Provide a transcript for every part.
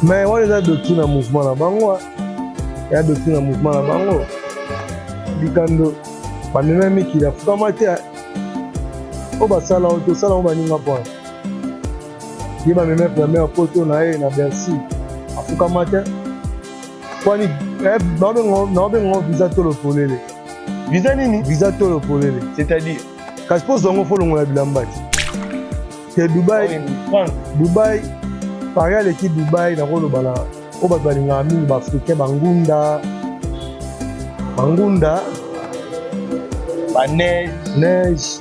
Mais wana eza doctrine ya mouvement na bango, ya doctrine ya mouvement na bango. Dikando bamema mikili, afukama te. Oyo basala, oyo tosala ngo, baninga mpona ye bamema première poto na ye na Bercy, afukama te. Kwani naobenga visa tolo polele. Visa nini? Visa tolo polele. C'est-à-dire? Kasi mpo ozwango, fo longola bilamba ti te. Dubai, Dubai, Paris aleki Dubai. Nakoloba na oyo bato balingaka mingi, baafricain, bangunda, bangunda. Baneige. Neige,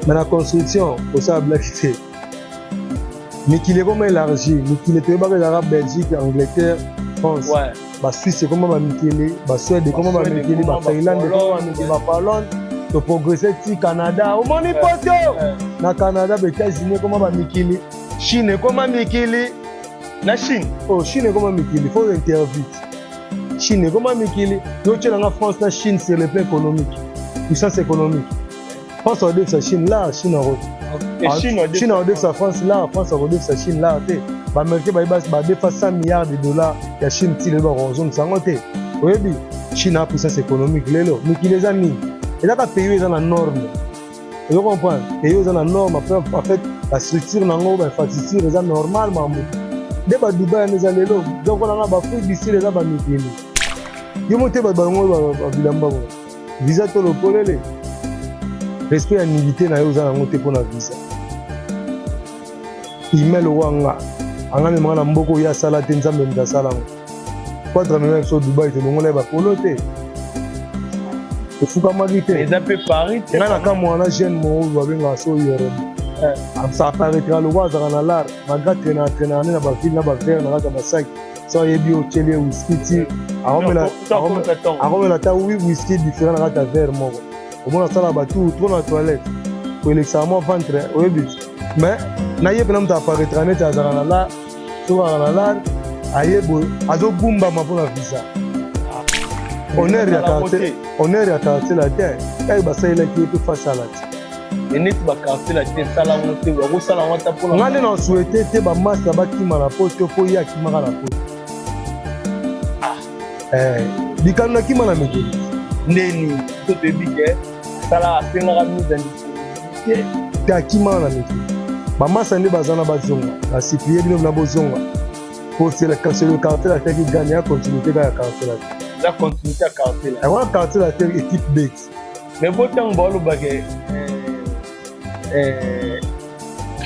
mais na construction kosala blaki te. Mikili ekoma élargi. Mikili toyebaka ezalaka Belgique, Angleterre, France, Basuisse ekoma bamikili, Basuède ekoma bamikili, Bafinlande ekoma bamikili, Bapologne. Toprogresse ti Canada, omoni poto na Canada, baÉtats-Unis ekoma bamikili, Chine ekoma mikili. Na Chine? Oh, Chine ekoma mikili, faut interview. Chine ekoma mikili. Yo otielanga France na Chine sur le plan économique, puissance économique, France akodefisa Chine là, Chine Chine akodefisa France là, France akodefisa Chine là te. Baaméricain bayebi badefa 100 milliards de dollars ya Chine, ti lelo bakozongisa yango te. Oyebi Chine a puissance économique lelo. Mikili eza mingi, ezaka pays oyo eza na norme, ozo comprendre? Pays oyo eza na norme, en fait bastructure nango, bainfrastructure eza normal. Mambo nde badubai wana eza lelo. Donc nanga baAfrique du Sud eza bamikili. Yo mo te, bato balongo babilamba ngo, visa to lopolele, respect ya nudité na yo oza nango te. Mpo na visa email wanga anga memanga na mboka oyo asala te, Nzambe moto asala yango. Quatre mema biso Dubai, tolongola ye bapolo te, efukamaki te. Eza mpe Paris te. Ngai na kamwa wana, jeune moko babengaka so Yorobo, ça apparaîtra lokwa azalaka na l'art, malgré traîner traîner ne na bavile na baverre na kati ya basaki. So ayebi otyeli ye whisky ti akomela ata whisky différent na kati ya verre moko. Omona asala batour trop na toilette, koelekisaka mwa ventre, oyebi. Mais na ye mpena moto apparaîtra neti azalaka na l'art. Soki azalaka na l'art, aye boye azogumbama mpona visa. Honneur ya quartier, honneur ya Quartier Latin, kaka basalelaki ye mpe face ala ti. Neti baQuartier Latin esalango te, bakosala yango ata mpona Nga nde na souhaite te bamasta bakima na poto, mpo ye akimaka na poto. Dikando nakima na mikili. Ndeni to toyebi ke asala, asengaka mise en disponibilité. Te, akimaka na mikili. Bamasa nde baza na bazonga, basupplie bino na bozonga po c'est le Quartier Latin qui gagne. Ya continuité kaka ya Quartier Latin. Eza continuité ya Quartier Latin. Yango wana Quartier Latin équipe B. Mais bo ntango balobaka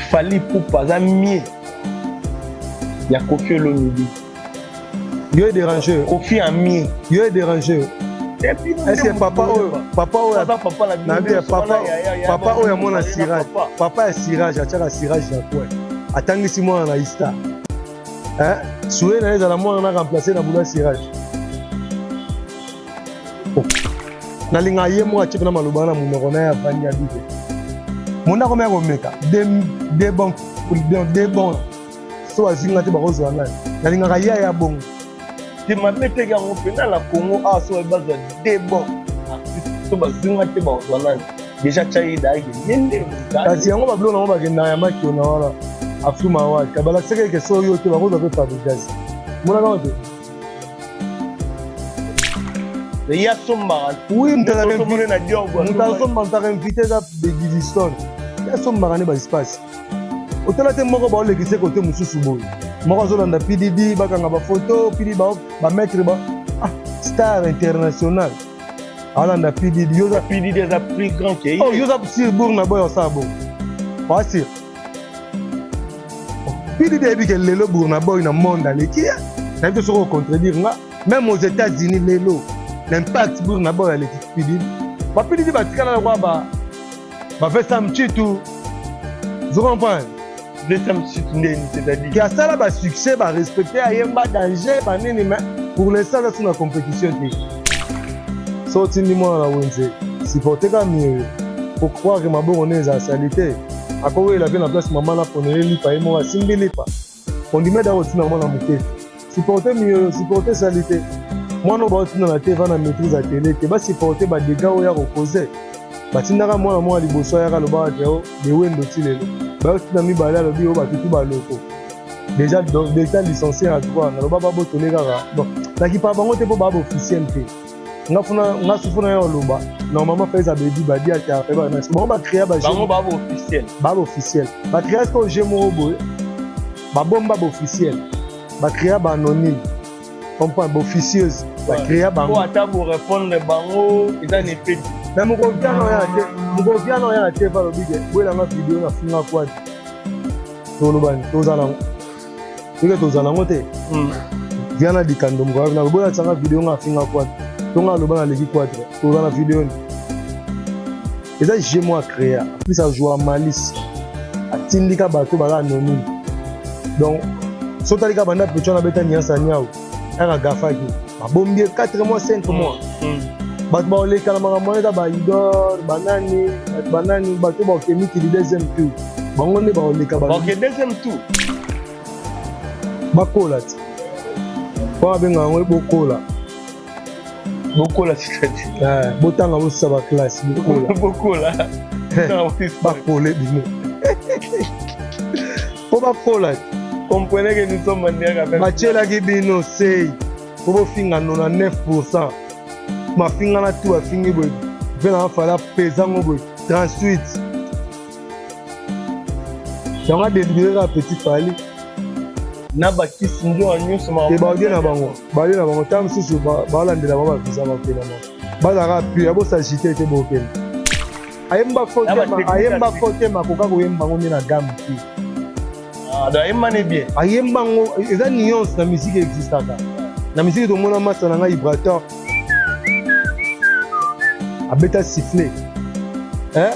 Fally Ipupa aza mie ya Koffi Olomide. Yo edérange. Koffi amie. Yo edérange. Est-ce que papa oyo, papa oyo nabi, papa, papa oyo amona cirage, papa ya cirage, atiaka cirage na coin, atangisi mwana na ista, suye na ye ezala mwana na remplace na bula cirage. Nalingaka ye moko atie mpena maloba na monoko na ye. Avandi abi te, monda akomi ya komeka de bon, de bon. So azinga te, bakozwa nani? Nalingaka ye ya bongo. Te, mabe teki yango mpena na Congo awa. So bazwa de bon artiste, so bazinga te, bakozwa nani? Déjà tia ye dayake ye nde. Kasi yango babiloko nango bakendaka ya makiona wana, Afrima waka balakisaka eke so oyo te, bakozwa mpe Fabregas, monaka te. Ye asombaka. Oui, moto azomba, moto invité eza Bedidiston, ye asombaka nde baespace. Otala te, moko baolekisa kote mosusu boye, moko azolanda PDD, bakanga bafoto PD, bamaître ba star international alanda PDD. Yo PDD eza plus grand que Oh, yo oza sur Burna Boy, osala bongo oasir PDD. Ayebi ke lelo Burna Boy na monde aleki ye. Nayebi te soki ocontredire nga. Même aux États-Unis lelo na impact, Burna Boy aleki PDD. BaPDD batikala lokwa ba bavesa mchitu, zo comprendre? Vesa mchitu ndeni, c'est-à-dire? Ke asala basuccès, barespecte, ayemba danger banini, mais pour l'instant aza su na compétition te. So otindi mwana na wenze, supporte ka mieux. Po croire maboko nde ezala sali te, akowela mpe na place mama naponele lipa, ye moko asimbi lipa, ondime da kotina mwana moke. Supporte mieux, supporte sali te. Mwana oyo baotinda na te va na maîtrise ya tele te, basupporte badégâts oyo ya kokose. Batindaka mwana moko ya liboso, ayaka alobaka ke o dewendo ti lelo. Bayotinda mibale, alobi oyo batutu baloko. Déjà déjà licencié na droit, naloba babotole kaka. Bon, nakipa bango te mpo baa baofficiel te. Nga funa nga sufu na yo oloba normalement faiza baby badi ata bango bacréa bango baa baofficiel, baa baofficiel, bacréa sikoyo jeu moko boye, babomba baofficiel, bacréa baanonyme, comprendre, baofficieuse bacréa bango. Ata borépondre bango eza na effet. Mais mokoviana oya na te, mokoviana oya na te, balobi ke boyelanga video na funga kwadi, tolobani toza nango soki toza nango te. Viana dikando moko boyelatisanga video nga afinga kwadi to nga aloba naleki quatre, toza na video ni eza jeu moko acréa. En plus ajoua malice, atindika bato baza anonyme. Donc so talika banda pecho nabeta niansa niau kaka gafaki babombi ye 4 mois, 5 mois. Bato baoleka na makambo wana eza baidor banani, bato banani, bato baoke mikili deuxième tour, bango nde baoleka. Baoke deuxième tour. Bakola ti mpo babenga yango bokola. Bokola, c'est-à-dire? Botanga, bosisa baclasse, bokola. Bokola. Bakole bino mpo bakola. Comprenez que nous sommes en direct. Batielaki bino sei mpo bofinga 99 %, mafinga na tu afingi boye mpe na afala pezango boye 38, yango adélibéré kaka petit Fally. Na bakisi nzoka nyonso. Te, baodie na bango, baodie na bango. Ntango mosusu baolandela bango bavisa, bakende bango bazalaka pure ya bosagite te, bokende. Ayemba fo te, ayemba fo te, makoka koyemba ngo nde na gamme te. Ayemba ne bien. Ayemba ngo eza nuance na musique existaka. Na musique tomona masa na ngai vibrateur abeta sifflet, eh?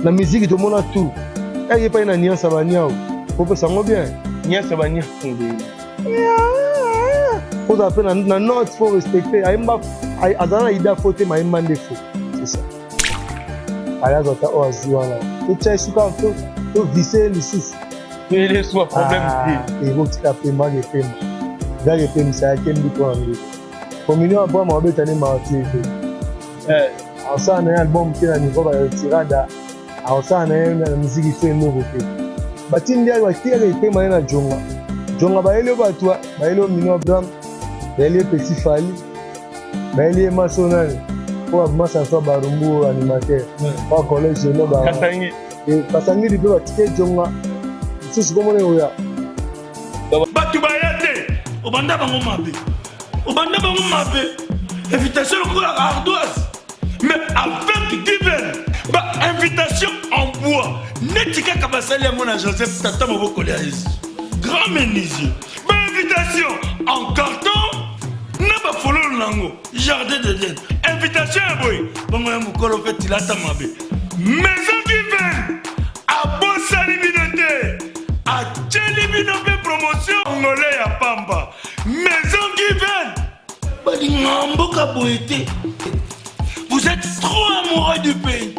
Na musique tomona tout eye epai na nuance ya baniau popesa yango bien. Nuance ya baniau. Ozala mpe na note, faut respecter. Ayemba, azala na ida fo te, mayemba nde fo, c'est ça. Ayazwa ata oyo azwi wana, totya esuka, tovise lisusu. Toyelesuka problème te. Ekotika pema ake pema gaki epemisa yake mbi mpo na ndeko communion abraham abeta nde martyr te, akosala na ye album te na niveau baretirada, akosala na ye na miziki so eloko te. Batindi yaki batikaka epema ye na jonga jonga, bayeli yo bato, bayeli yo mino Abraham, bayeli ye petit Fally, bayeli ye maso nani po masa so barumbu animateur po collège eno kasangili mpe batike jonga mosusu komona oya. Bato baya te, obanda bango mabe, obanda bango mabe, invitation lokola ardoise, mais avec given bainvitation en bois neti kaka basali yango na Joseph tata mobokoli ya Yesu, grand menuisier, bainvitation en carton na bafololo nango jardin d'Eden, invitation ya boye bongo ya mokolo mpe tilata mabe. Maison Given abosani bino te, atieli bino mpe promotion ngole ya pamba. Maison Given balinga mboka boye te. Vous êtes trop amoureux du pays.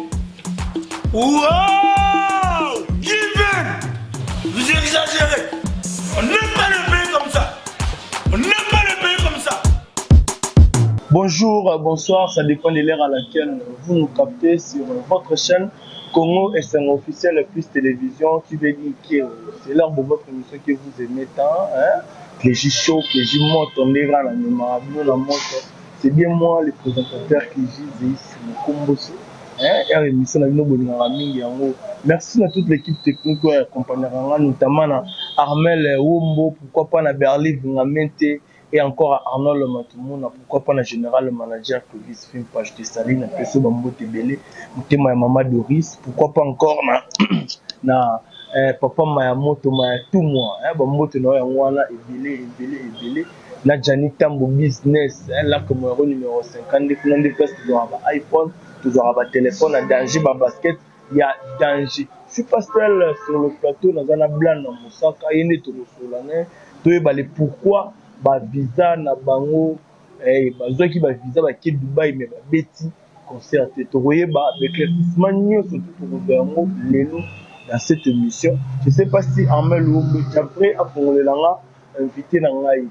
Wow, Given, vous exagérez. On n'aime pas le pays comme ça, on n'aime pas le pays comme ça. Bonjour, bonsoir, ça dépend de l'heure à laquelle vous nous captez sur votre chaîne Congo SN officiel plus télévision, qui veut dire que c'est l'heure de votre émission que vous aimez tant, hein? Clégie Show, Clégie Moto, Ndera, la la Moto. C'est bien moi, le présentateur Clégie Zeis Mokomboso. Hein? Heure émission na bino bolingaka mingi yango. Merci à toute l'équipe technique oyo accompagnera, notamment na Armel Wombo, pourquoi pas na Berlin Vingamente et encore à Arnold Matumuna, pourquoi pas na général manager Clovis Fimpa, je te salue, na peso bambote ebele, motema ya mama Doris, pourquoi pas encore na papa Mayamoto Mayatumwa, eh, bambote na yango wana ebele ebele ebele, na Gianni Tambo business, eh, lak moero numéro 50 kuna nde place tozwaka ba iPhone, tozwaka ba téléphone na danger, ba basket ya danger. Je suis pas seul sur le plateau, naza na Blan na Mosaka, ye nde tokosola ne toyeba le pourquoi bavisa na bango, bazwaki bavisa bake Dubai mais babeti concert te. Tokoyeba baéclaircissement nyonso te, tokozwa yango lelo dans cette émission. Je sais pas si Armel Wombe après afongolelanga invité na ngai.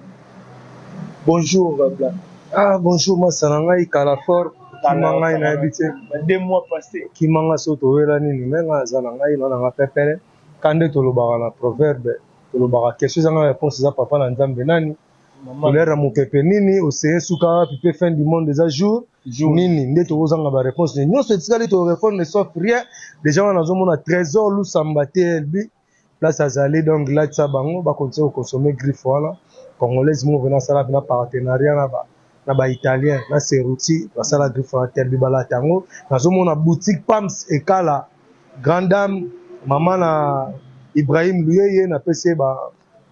Bonjour Blan. Ah, bonjour masa na ngai kala fort, kima ngai nayebi te. 2 mois passé. Kima nga so towela nini, me ngai aza na ngai na nanga pepele ka nde tolobaka na proverbe. Tolobaka question ezanga réponse eza papa na Nzambe nani, couleur ya mopepe nini, océan suka wapi, mpe fin du monde eza jour nini. Nde tokozanga baréponse nyonso etikali torépondre sauf rien. Déjà wana nazomona Trésor Lusamba TLB place azali, donc latisa bango bakontinue koconsommer griffe wana congolaise moko mpena asala mpena partenariat na baitalien na Ceruti, basala griffe wana TLB balata yango. Nazomona boutique Pams Ekala, grande dame, mama na Ibrahim Luyeye, napesi ye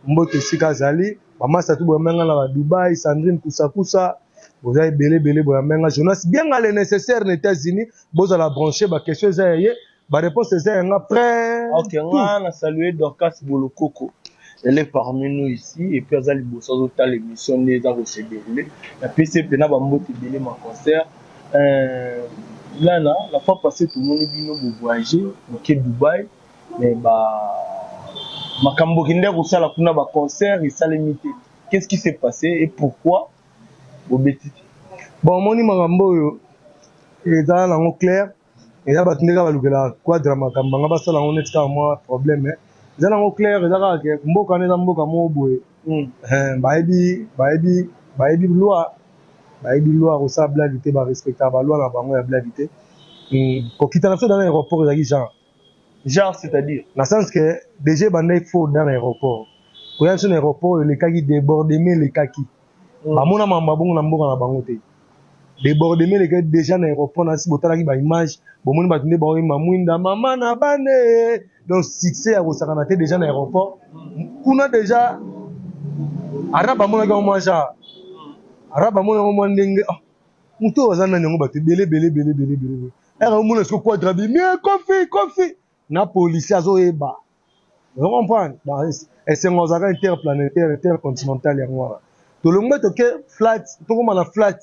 mbote esika azali. Bamasa tu boyamenga na badubai, Sandrine Kusakusa, boza ebele ebele boyamenga. Jonas Bienga le nécessaire na États-Unis, bozala branché, baquestion eza ya ye, baréponse eza yanga prêt. Ok, nga na saluer Dorcas Bolokoko, elle est parmi nous ici et puis aza liboso azotala émission nde eza kose dérouler. Napesi ye mpena bambote ebele. Ma concert lana la fois passée, tomoni bino bovoyage, boke Dubai, mais ba makambo okende kosala kuna, baconcert esalemi te. Qu'est-ce qui s'est passé et pourquoi bobeti te? Bon, omoni makambo oyo eza nango clair, eza bato ndenge balukelaka quadre makambo banga basala yango neti kaka mwa problème. Eza nango clair, eza kaka ke mboka wana eza mboka moko boye, bayebi loi, bayebi loi kosala blague te, barespectaka baloi na bango ya blague te. Kokita na biso dans l'aéroport ezalaki genre. Genre, c'est-à-dire? Na sens que déjà ebandaki faux dans l'aéroport. Koya biso na aéroport elekaki débordement, elekaki bamona mambo bongo na mboka na bango te. Débordement elekaki déjà na aéroport. Na si botalaki baimage, bomoni bato nde baoyemba mwinda mama na bane, donc succès ya kosakana te. Déjà na aéroport kuna, déjà arabe amonaki yango mwa genre, arabe amoni yango mwa ndenge moto oyo aza nani yango, bato ebele ebele ebele ebele ebele ere omona siko Quadra bimie Kofi Kofi na policier azoyeba, ozo comprendre. Esengo azalaka interplanétaire, intercontinental. Yango wana tolongwe, toke flat, tokóma na flat,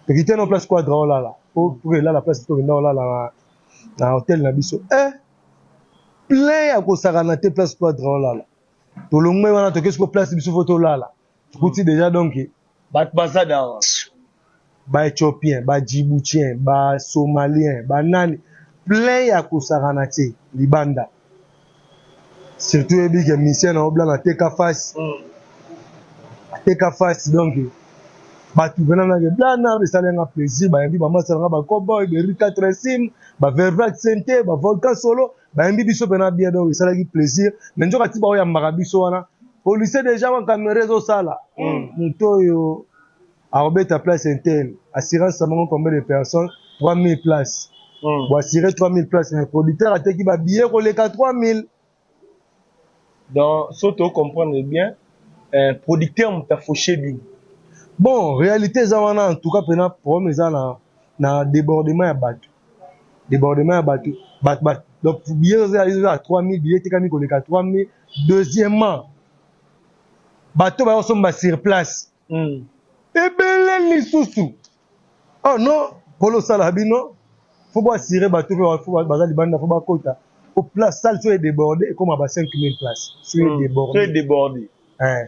tokite no place Quadra olala po elala place tokenda olala na hotel na biso, plein ya kosakana te place Quadra olala. Tolongwe wana, toke siko place biso fo tolala, tokuti déjà donc bato baza dawa. Baéthiopien, badjiboutien, basomalien, banani, plein ya kosakana te libanda. Surtout oyebi ke musicien na oblana ateka face, ateka face, donc bato mpena nake blana esalenga plaisir. Bayembi bamasalanga bacoboy beri 4 sim, bavervac sente, bavolcan solo, bayembi biso mpena bien, donc esalaki plaisir. Mais nzoka ti baoyambaka biso wana, policier déjà wa caméra ezosala moto oyo akobeta place interne, assurance bango combien de personnes? 3000 places. Boassurer 3000 places, mais producteur ateki babillet koleka 3000. Donc so tocomprendre bien, producteur moto afauché bino? Bon, réalité eza wana. En tout cas mpena problème eza na débordement ya bato, débordement ya bato. Bato, donc billet eza ya 3000, billet etekami koleka 3000. Deuxièmement, bato bayosomba sur place ebele lisusu. Oh non, mpona osala bino fo boassurer bato mpe fo baza libanda, fo bakota po place salle so edéborde, ekóma ba 5000 place soki edéborde. Débordé.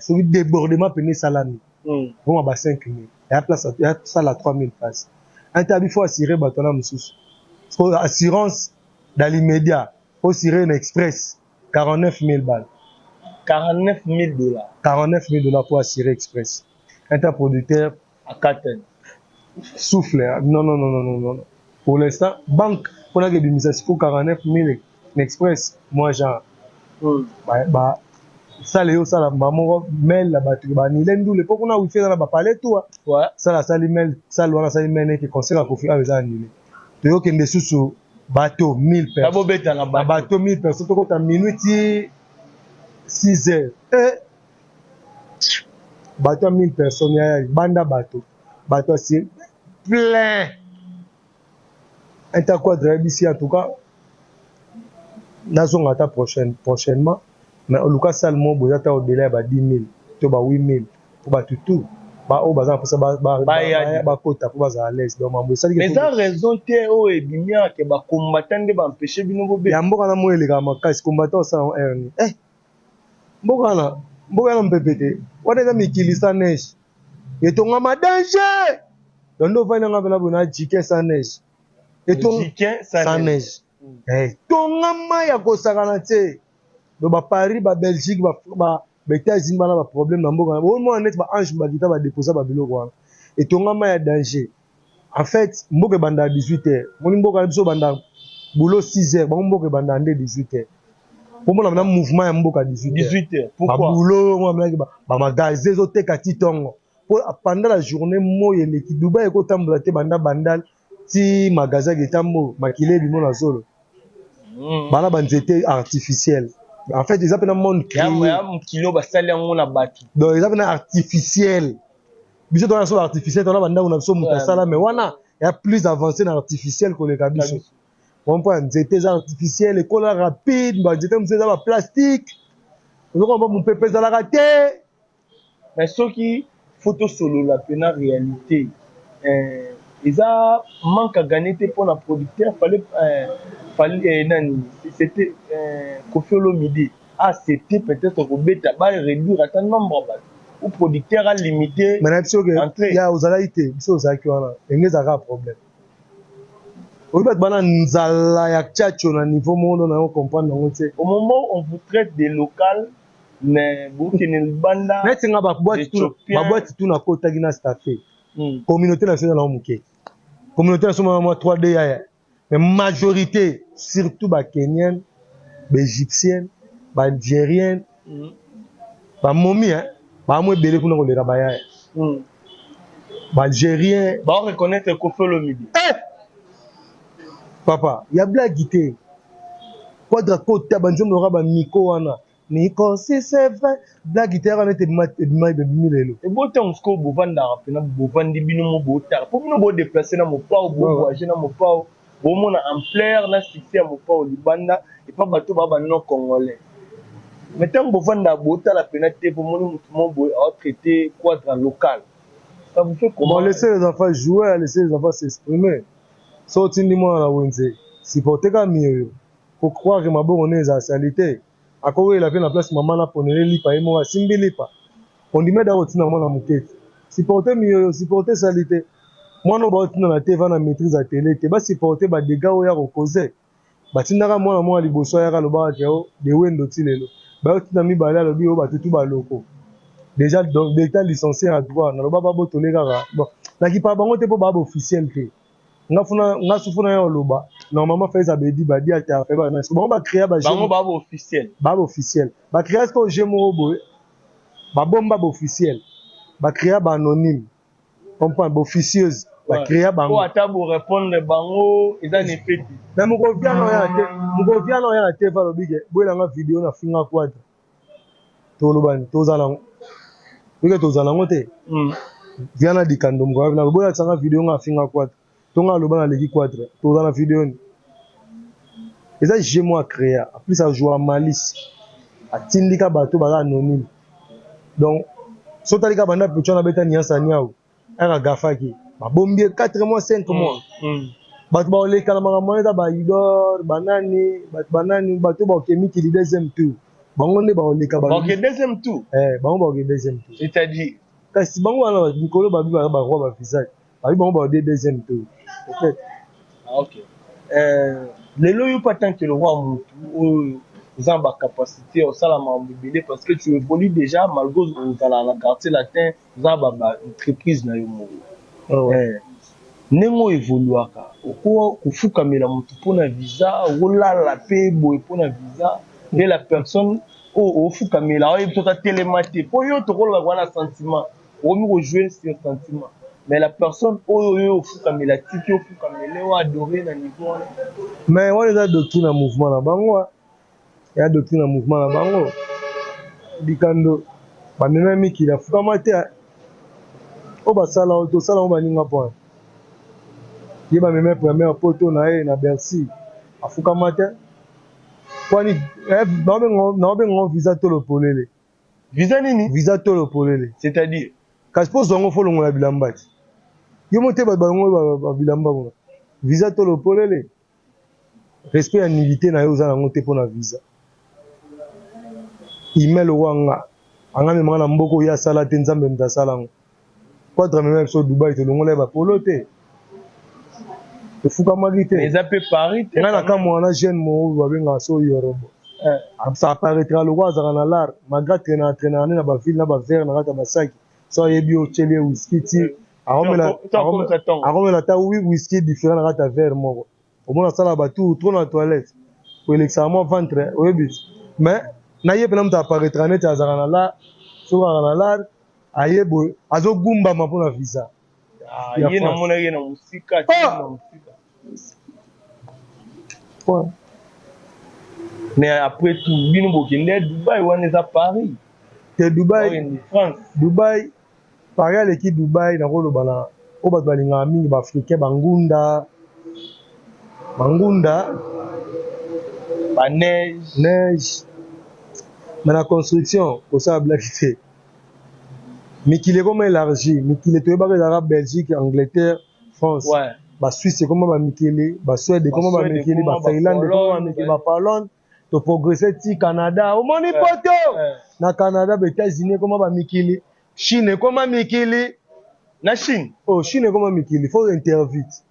Soki débordement pene esalami, ekóma ba 5000 ya place ya salle ya 3000 place. Ante faut assurer bato wana mosusu, assurance dans l'immédiat, faut assurer na express 49 000 balles. 49 000 dollars. 49 000 dollars pour assurer express interproducteur. Akatani. Souffle, hein? Non, non, non, non, non, non, pour l'instant banque mpona kebimisa siko 49 000 na express moi genre ba sala yo osala mbala moko mail na bato banile ndule mpo kuna wifi eza na bapale tuwa. Sala asali mail, sala wana asali mail neke concert ya Kofi awa eza annulé, toyokende susu bato 1000 personnes. Bobeta na bato 1000 personnes, tokota minuit ti 6 heures, bato ya 1000 personnes ya banda bato bato asi plein interquadre yebisi. En tout cas nazonga ata prochainement, mais oluka salle moko boye ata au-delà ya ba 10 000 to ba 8 000 po bato tout baoyo baza na mposa bakota mpo bazala à l'aise. Donc mambo esaliki. Mais eza raison te oyo ebimi ake bakombata nde baempêche bino bobeta. Ya mboka na moi elekaka makasi, kombata osala yango aire nini? Mboka wana, mboka wana mpepe te, wana eza mikili sans neige, etongama danger. Donc nde ovandi nanga mpena boye na jikin sans neige. Jikin sans neige, etongama ya kosakana te. Donc baParis, baBelgique, baÉtats-Unis bana baproblème na mboka omona neti baange bakita badeposa babiloko wana etongama ya danger. En fait, mboka ebanda ya 18 heures. Moni mboka na biso ebanda boulot 6 heures, bango mboka ebanda nde 18 heures. Pomona na mouvement ya mboka 18 heures. 18 heures, pourquoi? Baboulot mona bamagasin ezoteka ti ntongo, po pendant la journée moi eleki. Dubai ekotambola te, banda Bandal ti magasin etambo, makili ebimo na zolo. Bana banzete artificiel. En fait, eza mpena monde créé. Ya mokili oyo basali yango na bato. Donc eza mpena artificiel. Biso towana so artificiel, tona bandako na biso moto asala, mais wana ya plus avancé na artificiel koleka biso. Mpo ya nzete eza artificiel, ekola rapide. Banzete mosusu eza baplastique, ozokomba mopepe ezalaka te. Mais soki faut tosolola mpena réalité, eza manque à gagner te mpona producteur. Fallait nani, c'était Koffi Olomide accepté peut-être kobeta, baréduire ata nombre ya bato ou producteur alimité. Mais na biso ke ya ozalaki te, biso ozalaki wana, ndenge ezalaka problème. Oyi bato bana nzala ya tchatcho na niveau moko na yango, comprendre yango te. Au moment où on vous traite de local, mais bokende libanda. Neti nga, baboîte tu nakotaki na staffé, communauté na biso eza nango moke. Communauté na biso mwa 3D yaya, mais majorité surtout bakenyane, baégyptienne, baalgérienne, bamomi baamo ebele kuna koleka bayaya, baalgérien. Baoreconnaître Koffi Olomide. Eh! Papa, ya blague te. Quadra kota banzembo loka bamiko wana, miko si c'est vrai, blague te. Yaka neti ebima, ebimi lelo. Ebotango sikoyo bovandaka mpena, bovandi bino mo botala, mpo bino bodéplace na Mopao, bovoyage na Mopao, bomona ampleur na succès ya Mopao libanda epa bato baa banon congolais. Mais ntango bovandaka botala mpena te, bomoni motu mo boye aotraite Quadra local, ça vous fait comment? Bon, laissez les enfants jouer, laissez les enfants s'exprimer. So otindi mwana na wenze, supporte ka miyoyo. Kocroire maboko ne ezala sali te, akowela mpe na place mama naponele lipa, ye moko asimbi lipa, ondime da kotinda mwana moke te. Supporte miyoyo, supporte sali te. Mwana oyo baotinda na te va na maîtrise ya tele te, basupporte badégâts oyo ya kokoze. Batindaka mwana moko ya liboso, ayaka alobaka ke o de wendo ti lelo. Bayotinda mibale, alobi oyo batutu baloko déjà. Donc d'état licencié en droit, naloba babotole kaka. Bon, nakipa bango te mpo baa baofficiel te. Nga funa nga su funa ya oloba normalement fa eza bedi badi ata fa ba bango bacréa. Bango baa baofficiel. Baa baofficiel, bacréa sikoyo jeu moko boye, babomba baofficiel, bacréa baanonyme, comprendre, baofficieuse, bacréa bango. Po ata borépondre bango, eza na effet te. Mais mokoviana oya na te, mokoviana oya na te, fa alobi ke boyelanga video na finga Quadra. Tolobani tozala yango oke, tozala yango te. Viana dikando moko boyakisanga video nga afinga Quadra to nga aloba naleki Quadra, toza na video ni. Eza jeu moko acréa. En plus ajoua malice, atindika bato baza anonyme. Donc so otalika banda pecho na beta niansa niau aka gafaki, babombi ye 4 mois, 5 mois. Bato baoleka na makambo wana eza baidor banani, bato banani, bato baoke mikili deuxième tour, bango nde baoleka. Baoke deuxième tour? Eh, bango baoke deuxième tour. C'est-à-dire? Kasi bango wana mikolo babi baza baroi bavisage, babi bango baode deuxième tour peut-être. Ah, ok. Lelo oyo mpe, tant que le roi, motu oyo oza na bacapacité osala makambo ebele, parce que tu évolues déjà malgré ozala na Quartier Latin, oza na baentreprise na yo moko. Ndenge oyo évoluaka, okoka kofukamela motu mpona visa, okolala mpe boye mpona visa nde la personne oyo ofukamela oyebi soki atelema te, mpo yo tokolobaka wana sentiment, okomi kojouer sur sentiment. Mais la personne oyo oyo ofukamela, tiki ofukamela oyo adore na niveau wana. Mais wana eza doctrine ya mouvement na bango, ya doctrine ya mouvement na bango. Dikando bamema mikili, afukama te. Oyo basala oyo tosala ngo baninga point ye, bamema première poto na ye na Bercy, afukama te. Kwani naobenga visa tolo polele. Visa nini? Visa tolo polele. C'est-à-dire? Kasi mpo ozwa yango, fo longola bilamba ti yo mo te. Bato balongo babilamba kuna, visa tolo polele. Respect ya nudité na yo oza nango te mpona visa. Email wanga anga memaka na mboka oyo asala te, Nzambe moto asala yango. Quadra mema biso Dubai, tolongola ye bapolo te, tofukamaki te. Eza mpe Paris te. Ngai na kamwa wana jeune moko babengaka so Yorobo. Ça apparaîtra lokola azalaka na lar, malgré traînaka traînaka nde na baville na bavere na kati ya basaki. So ayebi otyeli ye whisky ti akomela ata whisky différent na kati ya verre moko. Omona asala batour trop na toilette, koelekisaka mwa ventre, oyebi. Mais na ye mpena moto apparaîtra neti azalaka na lar. Soki azalaka na lar, aye boye, azogumbama mpona visa. Ye namonaki ye na mosika, na mosika. Mais après tout, bino bokende Dubai, wana eza Paris. Te, Dubai, France. Dubai, Paris aleki Dubai. Nakoloba na oyo bato balingaka mingi, baafricain, bangunda, bangunda. Baneige. Neige, mais na construction kosala blague te. Mikili ekoma élargi. Mikili toyebaka ezalaka Belgique, Angleterre, France. Basuisse ekoma bamikili, Basuède ekoma bamikili, Bafinlande ekoma bamikili, Bapologne. Toprogresse ti Canada, omoni poto na Canada, Baétats-Unis ekoma bamikili, Chine ekoma mikili. Na Chine? Oh, Chine ekoma mikili, faut intervite.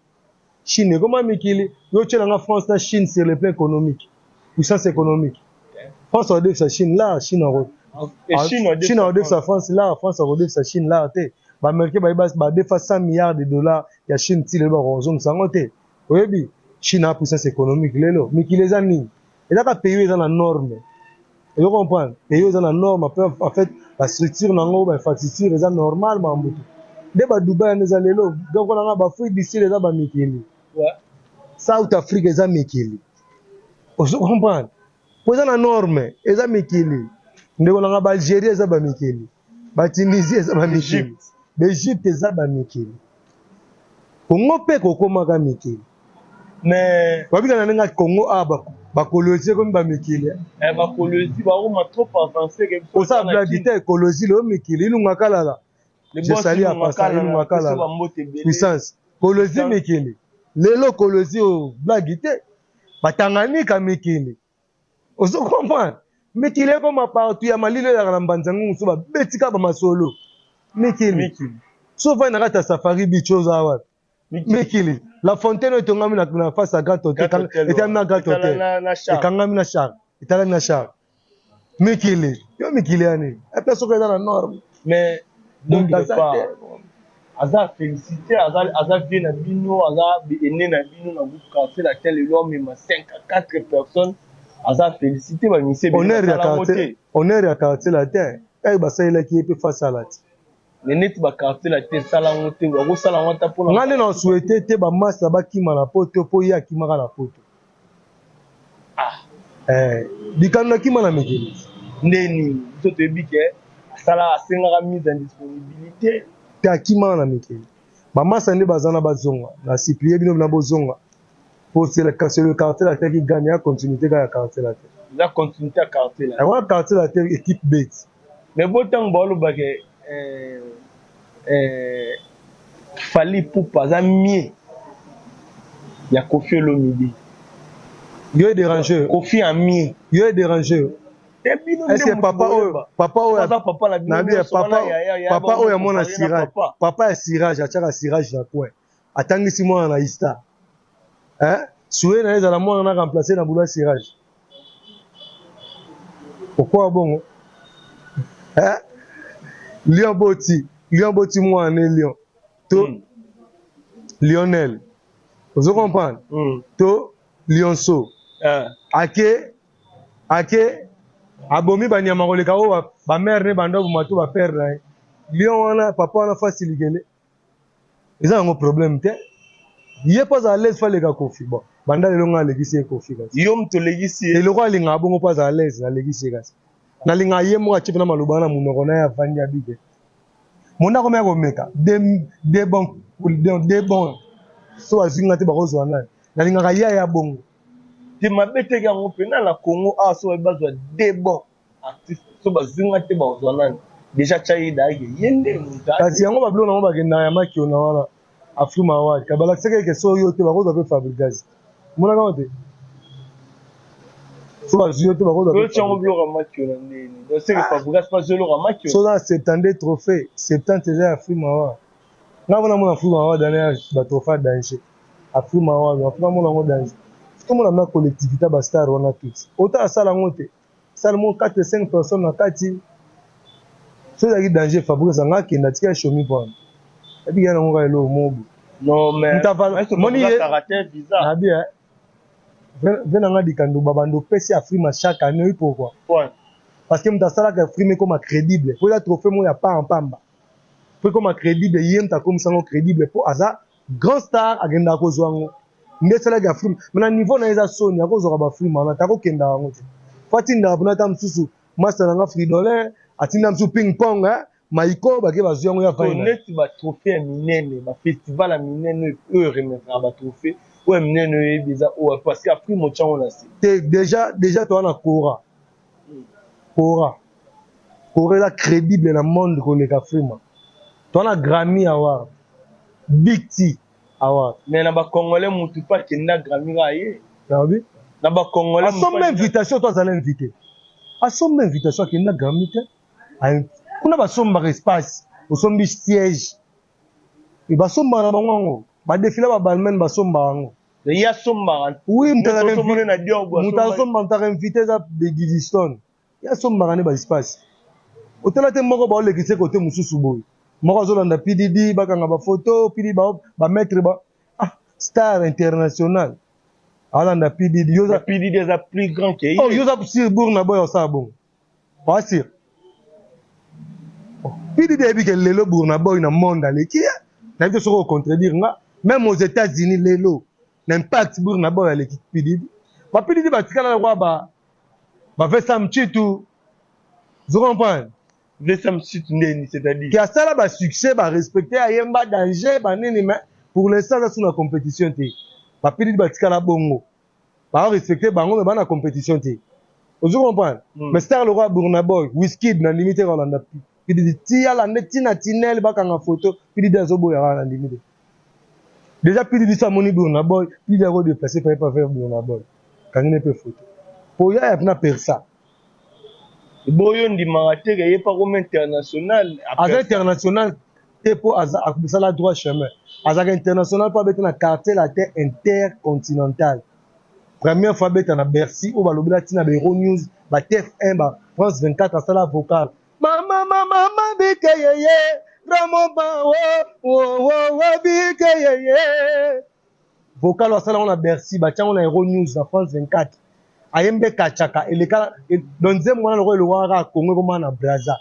Chine ekoma mikili. Yo otyelanga France na Chine sur le plan économique, puissance économique, France akodefisa Chine la Chine. Chine akodefisa France la France akodefisa Chine la te. Baaméricain bayebi badefa 100 milliards de dollars ya Chine, ti lelo bakozongisa yango te. Oyebi Chine a puissance économique lelo. Mikili eza nini? Ezaka pays oyo eza na norme, ozo comprendre? Pays oyo eza na norme, en fait bastructure nango, bainfrastructure eza normal, makambo te nde badubai wana eza lelo. Donc nanga baafrique du Sud eza bamikili, South Africa eza mikili, ozo comprendre? Po eza na norme, eza mikili. Ndeko nanga, baalgérie eza bamikili, batunisie eza bamikili, baegypte eza bamikili, Kongo mpe kokomaka mikili. Mais babika na ndenge Kongo awa, bakolozi ekomi bamikili. Bakolozi bakoma trop avancé. Osala blague te, kolozi lelo mikili. Ilunga Kalala, je sali apasa Ilunga Kalala, puissance. Kolozi mikili lelo, kolozi oyo blague te. Batanganika mikili, ozo comprendre? Mikili ekoma partout. Ya malili ezalaka na mbanza ngungu, so babetika bamasolo mikili. So ovandi na kati ya Safari Beach, oza wapi? Mikili. La Fontaine oyo etongami na face ya Grand Hotel, etalami na Grand Hotel, ekangami na char, etalami na char. Mikili yo, mikili ya nini? Epe soki eza na norme. Mais donc aza félicité, aza vie na bino, aza ene na bino na groupe Quartier Latin. Lelo amema 5 à 4 personnes, aza félicité. Bamise honneur ya quartier, honneur ya Quartier Latin oyo basalelaki ye mpe face ala ti. Mais neti baquartier Latin esala yango te, bakosala yango ata mpona Nga nde na souhaite te bamasa bakima na poto, mpo ye akimaka na poto. Ah. Bikando akima na mikili. Nde nini? Biso toyebi ke asala, asengaka mise en disponibilité. Te, akimaka na mikili. Bamasa nde baza na bazonga na supplie bino na bozonga, po c'est le Quartier Latin qui gagne. Ya continuité kaka ya Quartier Latin. Eza continuité ya Quartier Latin. Yango Quartier Latin équipe B. Mais bo ntango balobaka Fally Ipupa aza mie ya Koffi Olomide. Yo déranger. Koffi amie. Yo déranger. Est-ce que papa oyo, papa oyo, papa papa oyo amona cirage, papa ya cirage, atiaka cirage na coin, atangisi mwana na ista, hein? Suye na ye ezala mwana na remplace na boulot ya cirage. Pourquoi bongo, hein? Lion boti, lion boti mwana ne lion to Lionel, ozo comprendre? To lionceau ake abomi banyama koleka oyo bamare ne bando boma to bapere na ye. Lion wana, papa wana fasilikele, eza yango problème te. Ye mpo azala l'aise, fo aleka Koffi. Bon, banda lelo ngai alekisi ye Koffi, kasi Yo moto olekisi ye? Eloko alingaka bongo mpo azala l'aise, nalekisi ye. Kasi nalingaka ye moko atie mpena maloba na monoko na ye, avandi abike monda akomi ya komeka de bon de bon. So azwi nga te, bakozwa nani? Nalingaka ye aya bongo. Te, mabe teke yango mpena na Congo awa, so bayebi bazwa de bon artiste, so bazwi nga te, bakozwa nani? Déjà tya ye dayake, ye nde moto. Kasi yango babiloko nango bakendaka ya makiona wana, Afrima Award, ka balakisaka eke so yo te, bakozwa mpe Fabregas. Omonaka ngo te? So bazwi yo te, bakozwa. Yango biloko ya makiona ndeni? Donc c'est que Fabregas bazwi eloko ya makiona. So oza na 72 trophée, 70 eza ya Afrima Award. Nga mpona mona Afrima Award wana ya batrophée ya danger, Afrima Award, Afrima mona yango danger. Tomona na collectivité ya bastar wana tuti ota asala yango te, sala mo 4 5 personnes na kati. So ezalaki danger, Fabrice anga akende, atika shomi mpona ebiki yango kaka eloko moko. Non, mais moni ye nabi ve nanga dikando babando opesi Afrima chaque année. Oyi pourquoi? Parce que moto asalaka Afrima ekoma crédible, po eza trophée moko ya pamba po ekoma crédible. Ye moto akomisa yango crédible mpo aza grand star, akendaka kozwa yango nde esalaki Afrima. Mais na niveau na ye eza soni, akozwaka baAfrima wana te, akokendaka yango te. Fo atindaka mpona ata mosusu master nanga Fridolin, atinda mosusu ping pong maiko bake bazwi yango ya. Neti batrophée ya minene, bafestival ya minene oyo remettraka batrophée oyo ya minene oyebi eza oyo, parce que Afrima otyango na se. Te, déjà toza na Kora. Kora, Kora eza crédible na monde koleka Afrima. Toza na Grammy Award, Big T Award. Mais na bacongolais, mutu mpe akenda Grammy kaka ye. Nabi. Na bacongolais. Asomba invitation to azala invité, asomba invitation, akenda Grammy te. Kuna basombaka espace, osombi siège, basombaka na bango yango, badefila, babalmaine basombaka yango. Ye asombaka? Oui, moto asomba, moto aka invité eza Didistone. Ye asombaka nde baespace. Otala te, moko baolekisa kote mosusu boye, moko azolanda PDD, bakanga bafoto PD, bamaître ba ah, star international alanda PDD. PDD eza plus grand que ye. Oh, yo oza sur Burna Boy, osala bongo oasir PDD. Ayebi ke lelo Burna Boy na monde aleki ye. Nayebi te soki ocontredire nga. Même aux États-Unis lelo na impact, Burna Boy aleki PDD. BaPDD batikala lokwa ba bavesa mchitu, zo comprendre? Vesa mchitu ndeni, c'est-à-dire? Ke asala basuccès, barespecte, ayemba danger banini, mais pour l'instant aza su na compétition te. BaPDD batikala bongo, barespecte bango, mais bana compétition te, ozo comprendre? Mais star lokwa Burna Boy, Wizkid, na ndimi te kolanda PDD ti alanda ntina tinele, bakanga photo, PDD azoboya kaka. Na ndimi te. Déjà PDD so amoni Burna Boy, PDD akodéplace pa ye pa faire Burna Boy kangi ne mpe photo po ya ya mpena persa. Boyo ndimaka te ke ye mpa koma international? Aza international te mpo asala droit chemin. Azalaka international mpo abeta na Quartier Latin Intercontinental, première fois abeta na Bercy oyo balobela ntina ba Euro News, ba TF1, ba France 24. Asala vocal mama mama mama bike yeye ramoba wo wo wo bike yeye, vocal oyo asala yango na Bercy, batiango na Euro News, na France 24. Ayembe kachaka eleka. Donc nzembo wana lokola elokaka kaka Congo, ekoma na Braza,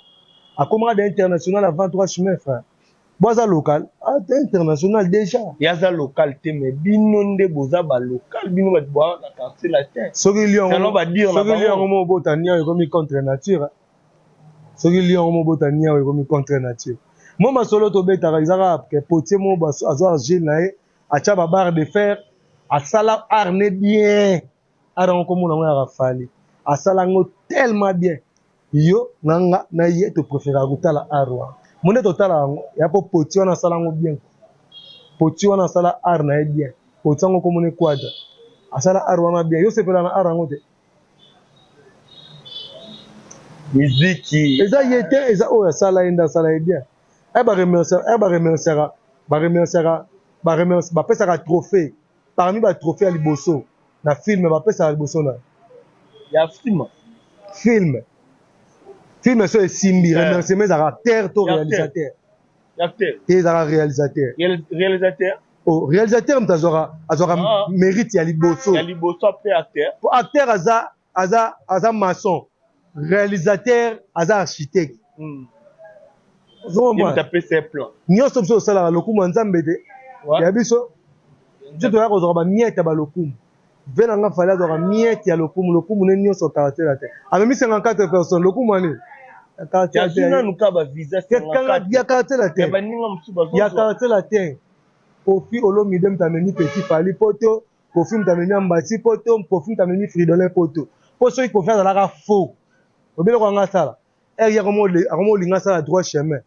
akomaka de international avant trois chemin. Frère, bo aza local, ate international déjà. Ye aza local te, mais bino nde boza balocal, bino bato boa na Quartier Latin. Soki lion mo obota niao, ekomi contre nature. Soki lion mo obota niao, ekomi contre nature. Mo masolo tobetaka eza kaka ke potier mo azwa argile na ye, atya babarre de fer, asala art ne bien. Art yango komona yango yaka Fally, asala yango tellement bien. Yo na nga na ye topréféraka kotala art wana. Mo nde totala yango ya po potier wana asala yango bien. Potier wana asala art na ye bien. Potier yango komona Quadra asala art wana bien. Yo sepela na art yango te. Miziki. Eza ye te, eza oyo asala ye nde asala ye bien. E baremerciaka, baremerciaka, bapesaka trophée parmi batrophée ya liboso na film bapesaka liboso na Ya film. Film so esimbi, remerciement ezalaka acteur to réalisateur. Te, ezalaka réalisateur. Réalisateur. Oh, réalisateur moto azwaka mérite ya liboso. Ya liboso, après acteur. Po acteur aza maçon, réalisateur aza architecte. Nyonso biso tosalaka lokumu ya Nzambe te, ya biso. Biso toyaka kozwaka bamiete ya balokumu. Ve na nga Fally azwaka miete ya lokumu, lokumu ne nyonso. Quartier Latin amemi 54 personnes, lokumu ani? Ya Quartier Latin, ya Quartier Latin. Koffi Olomide moto amemi petit Fally poto, Koffi moto amemi Ambasi poto, Koffi moto amemi Fridolin poto. Mpo soki Koffi azalaka faux, obeloko yanga asala ere ye akoma olinga asala droit chemin.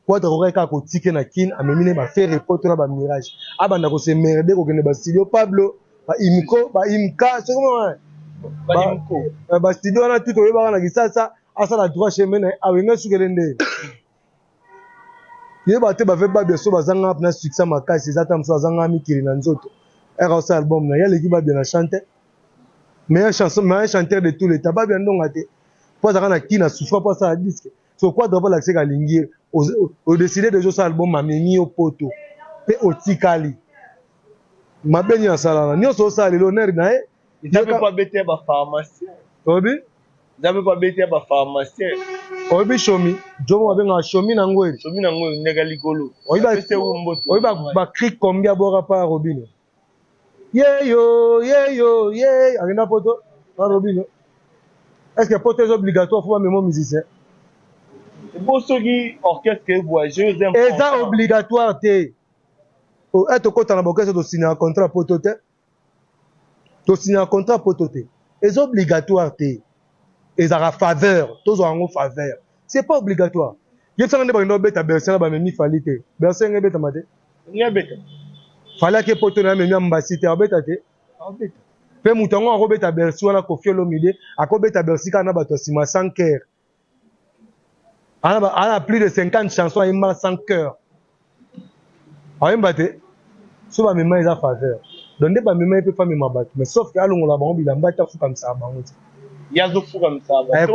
Quadra akokaki kaka kotike na Kine, amemi ne baFerre poto na bamirage, abanda kosemerde kokende bastudio Pablo, baimco, baimka, soki bastudio wana tu toyebaka na Kisasa. Asala droit chemin na ye, awenge sukele nde yeba te. Bave babia so bazanga na succès makasi, eza ta mosusu azanga mikili na nzoto. Ere osala album na ye, aleki babia na chante. Meilleur chanson, meilleur chanteur de tous les temps, Babia Ndonga te. Po azalaka na kina souffra po asala disque. So Quadra po alakisi ke alingi ye. O décider déjà osala album amemi yo poto. Pe otikali. Mabe nini asala wana? Nionso osala lelo honneur na ye. Nzambe po abeta ya ba pharmacien. Oyebi? Nzambe po abeta ya ba pharmacien. Oyebi Shomi? Jomo babengaka Shomi na Ngweli. Shomi na Ngweli ndeka likolo. Oyebi ba cri combien abwaka pa Robino? Yeyo yeyo ye akenda poto pa Robino. Est-ce que poto eza obligatoire faut bamema musicien? Bo soki orchestre e voyager eza important. Eza obligatoire te. Oh, tokota na bokese tosignaka contrat poto te. Tosignaka contrat poto te. Eza obligatoire te. Ezalaka faveur, tozwa yango faveur. C'est pas obligatoire. Yebisanga nde bakenda kobeta Bercy na bamemi Fally te. Bercy ndenge ebetama te. Ndenge ebeta. Fally ake poto na amemi Ambassi te, abeta te. Abeta. Pe moto yango akobeta Bercy wana Koffi Olomide, akobeta Bercy kaka na bato ya nsima sans cœur. Ana plus de 50 chansons ayemba sans cœur. Ayemba te. So bamema eza faveur. Donc nde bamema ye mpe famema bato. Mais sauf que alongola bango bilamba te, afukamisaka bango te. Ye azofukamisaka bato.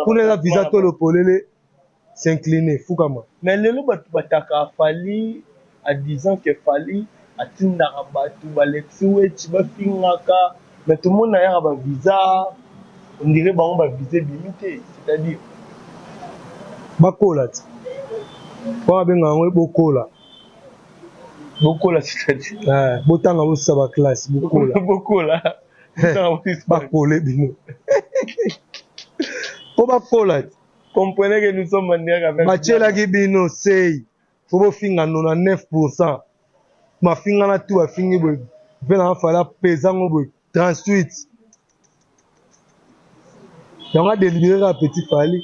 Kuna eza visa tolo polele, s'incliner, fukama. Mais lelo bato bataka Fally en disant que Fally atindaka bato balexi wetchi bafingaka, mais tomona yaka ba visa on dirait bango ba visa ebimi te, c'est-à-dire bakola ti po babenga yango bokola. Bokola c'est-à-dire botanga bosisa ba classe bokola. Bokola. Bakole bino po bakola ti. Comprenez que nous sommes en direct avec Batielaki bino sei fo bofinga 99% mafinga na tu bafingi boye mpe na fala pesa ngo boye 38 yango adelibere kaka petit Fally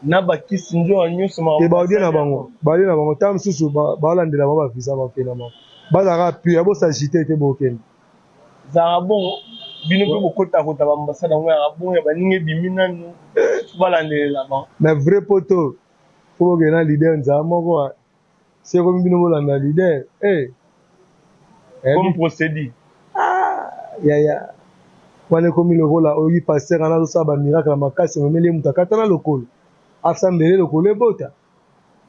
na bakisi nzoka nyonso te baodie na bango baodie na bango ntango mosusu baolandela bango bavisa bakokenda bango bazalaka pure bosagite te bokende Ezalaka bongo bino mpe bokotakota ba ambassade yango yaka bongo ya baninga ebimi nanu balandelela bango. Mais vrai poto fo bokende na leader nzala moko si ekomi bino bolanda leader eh comme procédure ah yaya wana ekomi lokola oyoki pasteur wana azosala ba miracle ya makasi omemeli ye moto akatana lokolo asambele lokolo ebota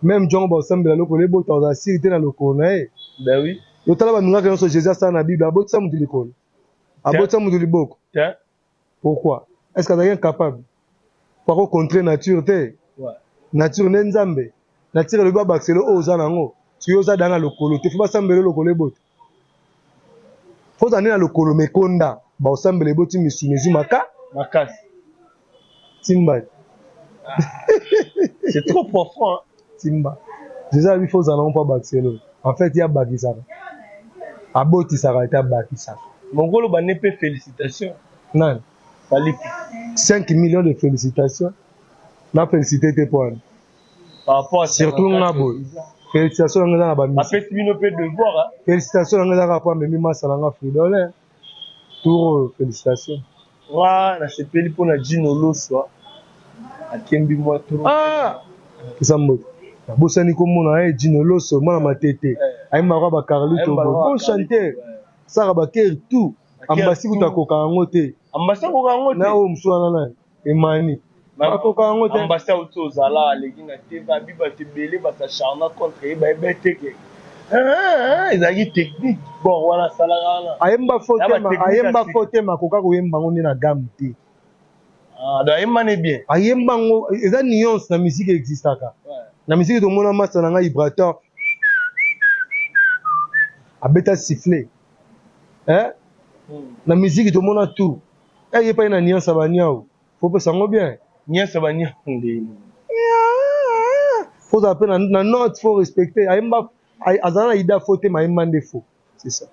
meme jongo baosambela lokolo ebota ozala siri te na lokolo na ye. Ben oui. Yotala ba miracle nyonso Jésus asala na Bible, abotisa mutu likolo, abotisa mutu liboko. Te. Pourquoi? Est-ce que azalaki incapable? Po ako contrer nature te. Ouais. Nature nde Nzambe. Nature elobi babakisela oyo oza nango. Soki oza da na lokolo te, fo basambela lokolo ebota. Fo ozala nde na lokolo mekonda, baosambela eboti misuni ezwi maka makasi. Timba. Ah, c'est trop profond. Hein? Timba. Jésus alobi fo ozala nango mpo abakisela oyo. En fait, ye abakisaka. Abotisaka te, abakisaka. Mongolo bande mpe félicitations. Nani? Fally. 5 millions de félicitations. Na félicité te mpo wana. Par rapport à Surtout nga boye. Félicitations na nga eza na ba Apesi bino mpe devoir. Hein? Félicitations na nga eza kaka mpo amemi masa na nga Fridolin. Tour oyo félicitations. Nga nasepeli mpo na Djino Loswa akembi mwa trop. Ah! Pesa mbote. Nabosani komona ye Djino Loso mwana matete. Ayembaka ba Carlito bon chanteur. Saka ba ker tout. Ambasi kutu akoka yango te. Ambasi akoka yango te. Na oyo mosusu wana nani? Emani. Akoka yango te. Ambasi auti ozala aleki na TV abi bato ebele basacharna contre ye bayeba te ke ezalaki technique bon wana asalaka wana. Ayemba faux te, ayemba faux te, mais akoka koyemba yango nde na gamme te. Ah, donc ayemba ne bien. Ayemba yango eza nuance na musique existaka. Na musique tomona masta na ngai vibrateur abeta sifflet. Eh? Na musique tomona tout. Eh ye pa na nuance ya ba niau. Faut pesa yango bien. Nuance ya ba niau nde. Faut ozala pe na note, faut respecter. Ayemba azala na idée faux te, mais ayemba nde faux. C'est ça.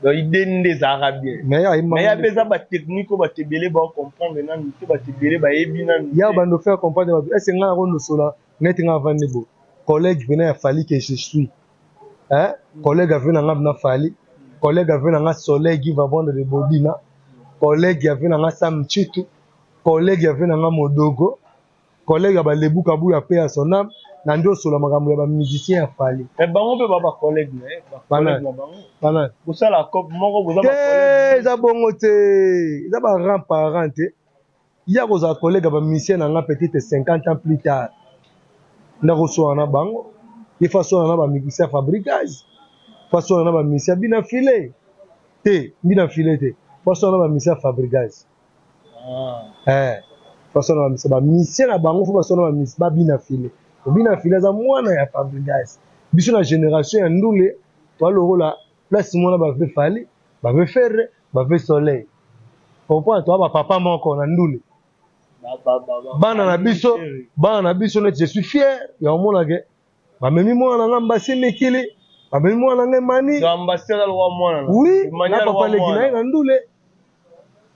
Donc idée nde ezalaka bien. Mais ayemba. Mais ya pe eza ba technique oyo bato ebele ba comprendre nanu te, bato ebele bayebi nanu. Ya bando faire comprendre bato. Est-ce nga nakondosola neti nga avandi bo. Collègue venant ya Fally que je suis. Hein? Collègue ave na nga na Fally. Collègue ave na nga Soleil qui va vendre de Bodina. Collègue ave na nga Sam Chitu. Collègue ave na nga Modogo. Collègue ya ba Lebu Kabuya paix à son âme. Na nde osola makambo ya bamusicien ya Fally. Mais bango mpe ba bacollègue na ye, bacollègue na bango. Banani? Kosala cop moko, boza Te. Bacollègue. Eza bongo te, eza barang parent te. Ya kozala collègue ya bamusicien na nga, peut-être 50 ans plus tard ndakoswana na bango. Ye fa aswana na bamusicien ya Fabregas, fa aswana na bamusicien bina file te, bina file te, fa aswana na bamusicien ya Fabregas. Eh, baswana bamusicien na bango, fo baswana babina file. Obina file aza mwana ya Fabregas. Biso na génération ya ndule, toalokola place mwana bave Fally, bave Ferre, bave Soleil, comprendre? Toa bapapa moko na ndule. Bana na biso, bana na biso neti je suis fier ya komona ke bamemi mwana na nga Mbasi mikili, bamemi mwana na nga Emani. Oui, na papa leki na ye na ndule,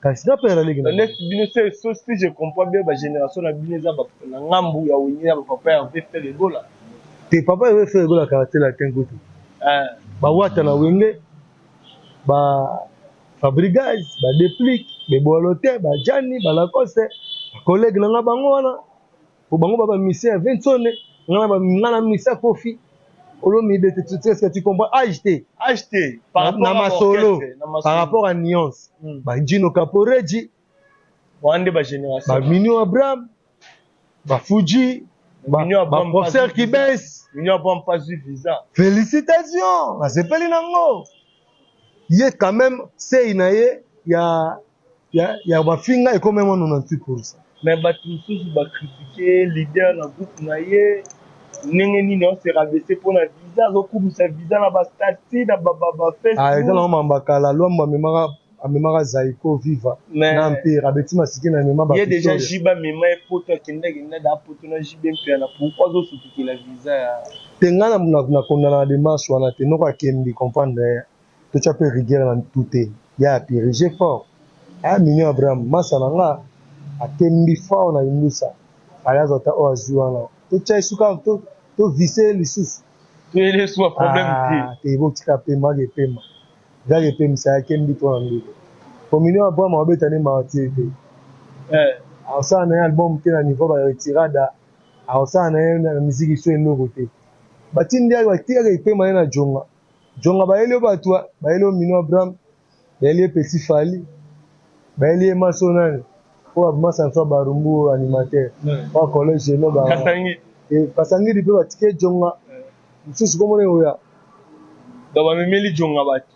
kasi nga mpe na leki na Neti bino se so, si je comprends bien, bagénération na bino eza na ngambu ya Wenge ya bapapa ya Ferre Gola. Te, papa ya Ferre Gola Quartier Latin kutu. Bawata na Wenge, ba Fabregas, badeplique, beboalo te, bajani, balacoste, bacollègue na nga bango wana, po bango ba bamusicien ya Vinsone. Nga na musicien Koffi Olomide te. Est-ce que tu comprends? Age te. Age te. Na masolo, par rapport à nuance, bajino Caporeji. Wana nde bagénération. Baminio Abraham, bafuji, baprofesseur Kibens. Mignon Abraham pas eu visa. Félicitation, nasepeli nango. Ye quand même sei na ye ya bafinga ekomi mwa 98 %. Mais bato mosusu bacritiquer leader na groupe na ye, ndenge nini ose rabaisser mpona visa, azokumisa visa na bastati na Eza nango mambakala. Lwambo amemaka Zaiko Viva na Empire, abeti masiki na amema. Ye déjà JB amema ye poto, akendakenda da poto na JB Mpiana. Pourquoi azosutukela visa ya Te, ngai nakondana na démarche wana te. Noko akembi, comprendre, totya mpe rigueur na tu te. Ya apirige fort aya Mignon Abraham, masa na nga, akembi fort na indusa, aya azwa ta oyo azwi wana, totya esuka, tovise lisusu. Toyele suka problème te. Te, botika pema, ake pema, ezaki epemisa, akembi to na ndeko. Po Mignon Abraham abeta nde martyr te, akosala na ye album te na niveau baretirada, akosala na ye na misiki so eloko te. Batindi batikaka epema ye na jonga jonga. Bayeli yo bato, bayeli yo Mignon Abraham, bayeli ye Petit Fally, bayeli ye maso nani oyo masa nso Barumbu, animateur oyo collège eno. Kasangidi mpe batiki ye jonga mosusu komona oya. Donc bamemeli jonga bato.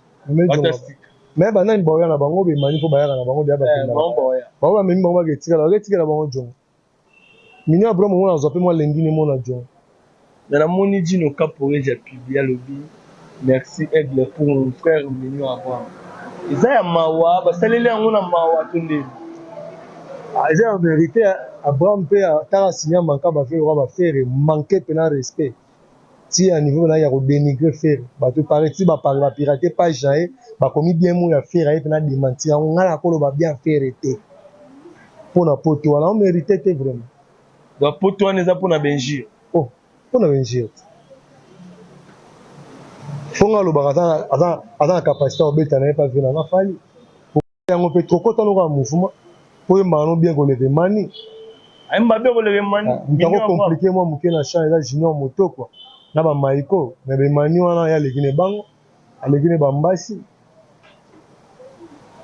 Mais banani baoya na bango? Bemani mpo bayaka na bango deya, bakenda bango, bamemi bango, baketikala, baketikela bango jonga. Mignon Abraham omona azwa mpe mwa lendini mona jonga. Mais namoni Dino Caporeji apublier, alobi: "Merci Aigle pour mon frère Mignon Abraham." Eza ya mawa, basaleli yango na mawa to ndeni? Eza ya vérité. Abraham mpe ataka sinya manka baFerre oka baFerre manque mpena respect ti ya niveau na ya kodénigrer Ferre. Bato pare ti bapare bapirater page na ye, bakomi bien mo ya Ferre, aye mpena démentir yango. Ngai nakoloba bien Ferre te mpona poto wana, omérite te vraiment. Donc poto wana eza mpona bainjure? Oh, mpona bainjure te. Fonga alobaka aza na capacité ya kobeta na ye pa vie nanga Fally yango mpe tokota noko ya mouvement po oyembaka no bien koleka Emani. Ayemba bien koleka Emani? Moto ako compliquer mwa moke na champ eza Junior Moto kua na bamaiko, mais bemani wana ye aleki ne bango, aleki ne bambasi.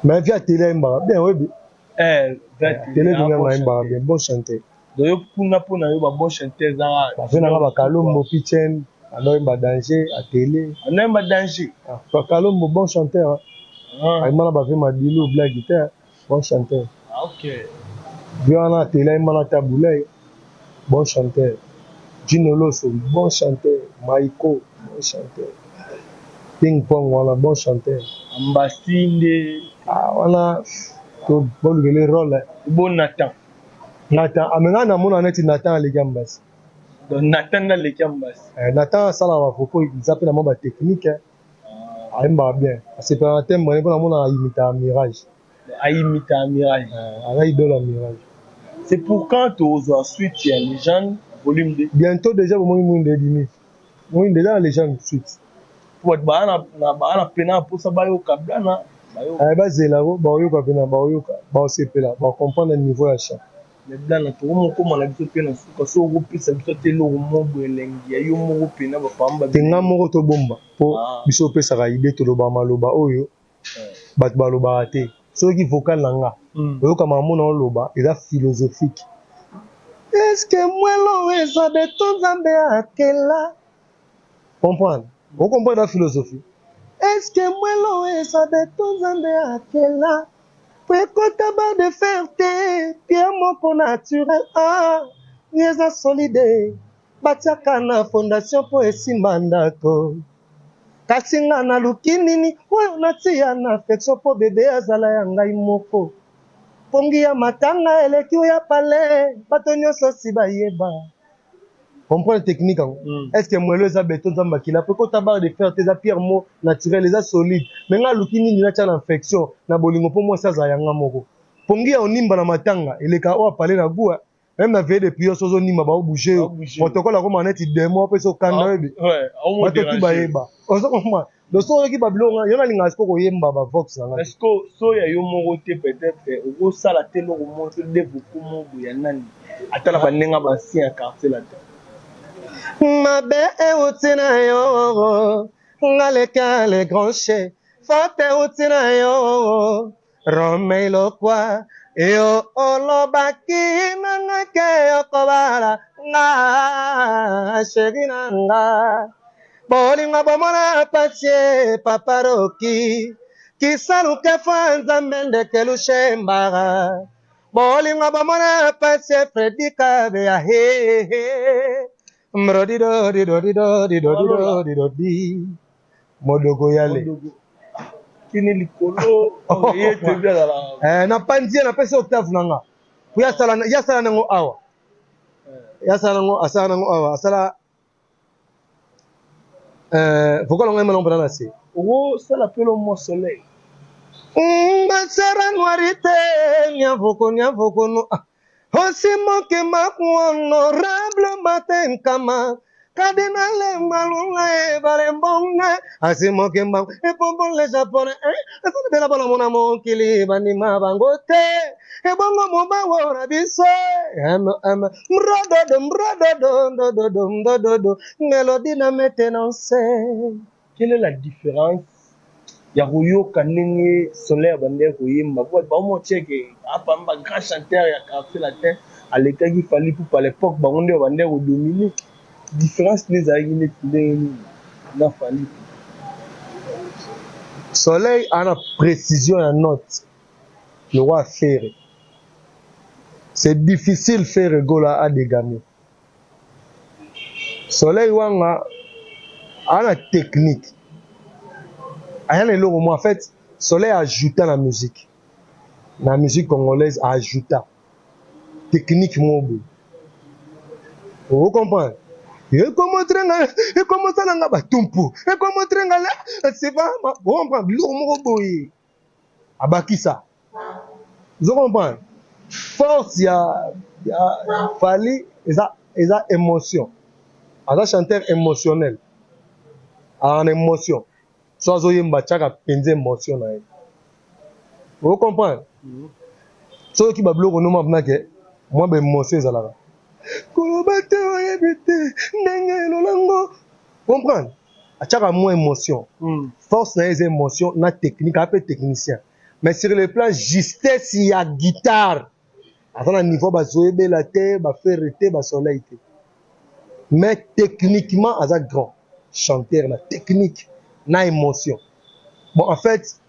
Mais vi atele ayembaka bien, oyebi tele venanga, ayembaka bien, bon chanteur. Donc yo kuna mpona yo babon chanteur ezaka? Bave nanga bakalombo Pichen, anoyemba danger atele. Anoyemba danger. Bakalombo bon chanteur, ayemba na bave Madilu, blague te, bon chanteur. Vi wana atele ayemba na Tabulay, bon chanteur. Gino Loso bon chanteur, Maiko bon chanteur, Ping Pong wana bon chanteur. Ambasi nde? Wana bolukele rôle. Bo Nathan? Nathan ame ngai namona neti Nathan aleki Ambasi. Donc Nathan nde aleki Ambasi? Nathan asalaka bavocaux, eza mpe na mwa batechnique, ayembaka bien, asepelaka timbre mpo namona aimitaka Mirage. Aimitaka Mirage? Aza idole ya Mirage. C'est pour quand tozwa suite ya Légende volume 2? Bientôt déjà. Bomoni mwinda ebimi, mwinda eza na Légende suite. Po bato baa na pena mposa bayoka blana. Bazelako, baoyoka mpena, baoyoka, baosepela, bacomprendre niveau ya chant. Mais Blana, tokomokóma na biso mpe na suka. So okopesa biso te eloko moko elengi ya yo moko mpena bapamba. Te, nga moko tobomba mpo biso opesaka ide, toloba maloba oyo bato balobaka te. Soki vocal na nga oyoka makambo na oloba, eza philosophique. Est-ce mwelo eza beto Nzambe akela? Comprendre, ocomprendre la philosophie. Est-ce mwelo eza beto Nzambe akela po ekota barre de fer te? Pierre moko naturel, ah, eza solide, batiaka na fondation mpo esimba ndako. Kasi nga naluki nini oyo natia na affection mpo bebe azala ya ngai moko? Pongi ya matanga eleki oyo ya pale, bato nyonso si bayeba. Comprendre technique yango. Est ce que mwelo eza beton Nzambe akila po ekota barre de fer te? Eza pierre moko naturel, eza solide. Mais nga aluki nini natia na affection na bolingo mpo mwasi azala yanga moko? Pongi ya onimba na matanga eleka oyo apale na goût. Même na veille de prière, sozo onimba, baobouge yo, protocole akoma neti démon, apesa okanda, oyebi, bato tu bayeba. Ozo comprendre? Donc so oyoki babiloko, yo nalingaka siko koyemba bavox na nga. Est-ce que so ya yo moko te, peut-être okosala te eloko moko to nde vokomo boye ya nani, ata na bandenge baancien ya Quartier Latin? Mabe euti na yo, nga leka le grand chef. Faute euti na yo, Romei Lokwa. Yo olobaki nanga ke okobala nga, chéri na nga. Bolingo bomona pasi, papa Roki kisaluka fa Nzambe ndeke lushembara. Bolingo bomona pasi, Fredi Kabeya hehe mrodidodidodidodidodidodidodi modoko yale. Kini likolo ye te bi azala. Napanzi ye, napesi octave na nga po ye asala nango awa, ye asala nango, asala nango awa, asala vocal yango, yemba nango mpena na se. Okosala mpe lo mwa soleil. Basera noirite niavoko niavokono osimoke maku honorable Matenkama cardinal Malunga ebale mbonge asimoke mbangu epombo le japonais asalibela bona mona mokili bandima bango te ebongo mobango na biso mrododo mrododo ndododo ndododo mélodie na maintenance. Quelle est la différence ya koyoka ndenge Soleil bandeki koyemba? Po baomo tieke apamba grand chanteur ya Quartier Latin alekaki Fally Ipupa. À l'époque bango nde bandeki kodomine. Différence nde ezalaki neti ndenge nini na Fally? Soleil ana précision ya note, le roi Ferre. C'est difficile Ferre Gola a dégagné Soleil Wanga ana technique, aya na eloko mo. En fait, Soleil ajouta na musique, na musique congolaise, ajouta technique moko boye. Ocomprendre? Ekomotre nga, ekomosala nga batumpu, ekomotre nga sifa. Ocomprendre? Biloko moko boye abakisa. Ozo comprendre? Force ya Fally eza émotion. Aza chanteur émotionnel, aza na émotion. So azoyemba, tiaka mpenza émotion na ye. Ocomprendre? Soki babiloko noma mpena mwa baémotion ezalaka koloba te, oyebi te ndenge elolango. Comprendre? Atiaka mwa émotion. Force na ye eza émotion na technique. Aza mpe technicien, mais sur le plan justesse ya guitare, aza na niveau bazoyebela te, baFerre te, baSoleil te. Mais techniquement aza grand chanteur na technique na émotion. Bon, en fait,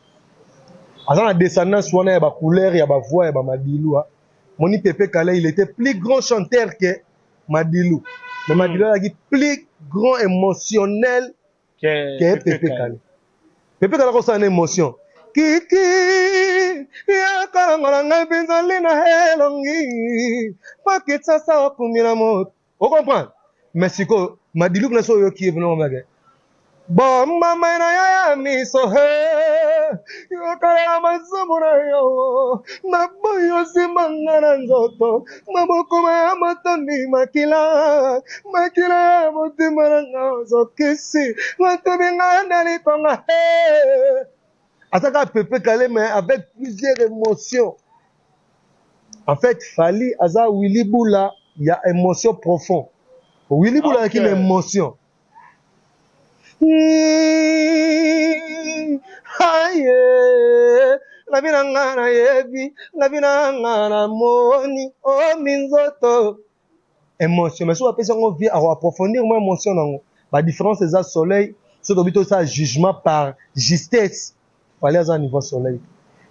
aza na descendance wana ya bacouleur ya bavoix ya baMadilu. Moni Pepe Kale, il était plus grand chanteur que Madilu, mais Madilu azalaki plus grand émotionnel que Pepe Kale. Pepe Kale akosala na émotion kiki yakalongola ngai mpinzoli na elongi pakitsasa okumila moto. Ocomprendre? Mais sikoyo Madilu kuna, so oyoki ye vena bombama na yo ya miso he yokalela masumu na yo, naboyi osimbanga na nzoto, maboko ya matondi makila, makila ya motema na nga ozokisi matobinga na likonga he. Aza kaka Pepe Kale, mais avec plusieurs émotions. En fait, Fally aza Willy Bula ya émotion profond. Willy Bula ayaki na émotion. Aye, labi na nga nayebi, labi na nga namoni, omi nzoto. Émotion, mais soki bapesi yango vie, akoapprofondir mwa émotion nango. Badifférence eza soleil. Soki tobi tosala jugement par justesse, Fally aza na niveau soleil.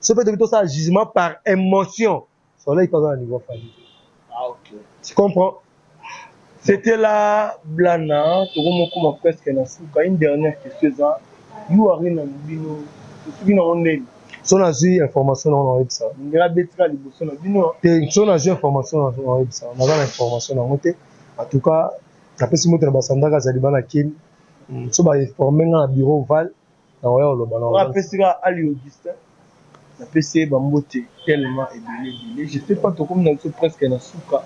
Soki mpe tobi tosala jugement par émotion, soleil mpe aza na niveau Fally. Ah, ok. Tu comprends? C'était la Blana, tokomokoma presque na suka. Une dernière question eza yo ari na bino, soki nango ndeni? So nazwi information nango, naoyebisa. Ndenge abetika liboso na bino. Te, so nazwi information, naoyebisa. Naza na information nango te. En tout cas, napesi moto na basandaka, azali bana Kini. So bainforme nga na bureau val, nakoya koloba. Na apesi kaka Ali Augustin, napesi ye bambote tellement ebele ebele. Je sais pas, tokomi na biso presque na suka.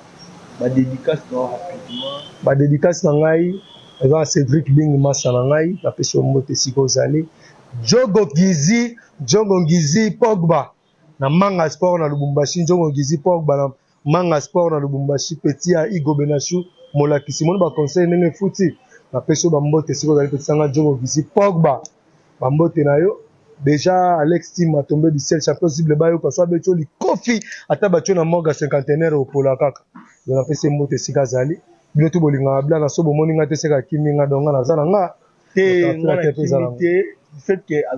Badédicace na rapidement. Badédicace na ngai eza Cédric Bing, masa na ngai, napesi yo mbote esika ozali. Jogo Gizi, Jogo Gizi Pogba na Manga Sport na Lubumbashi, Jogo Gizi Pogba na Manga Sport na Lubumbashi, petit ya Igo Benashu, molakisi moni baconseil ndenge efuti. Napesi yo bambote esika ozali, petisanga Jogo Gizi Pogba, bambote na yo déjà. Alex Tima, tombé du ciel, champion cible, bayoka so abeti yo likofi, ata batio na morgue ya cinquantenaire, opola kaka. Donc napesi ye mbote esika azali. Bino to bolingaka Blana, so bomoni nga te, seka akimi nga. Donc nga naza na nga. Te, nga nakimi te.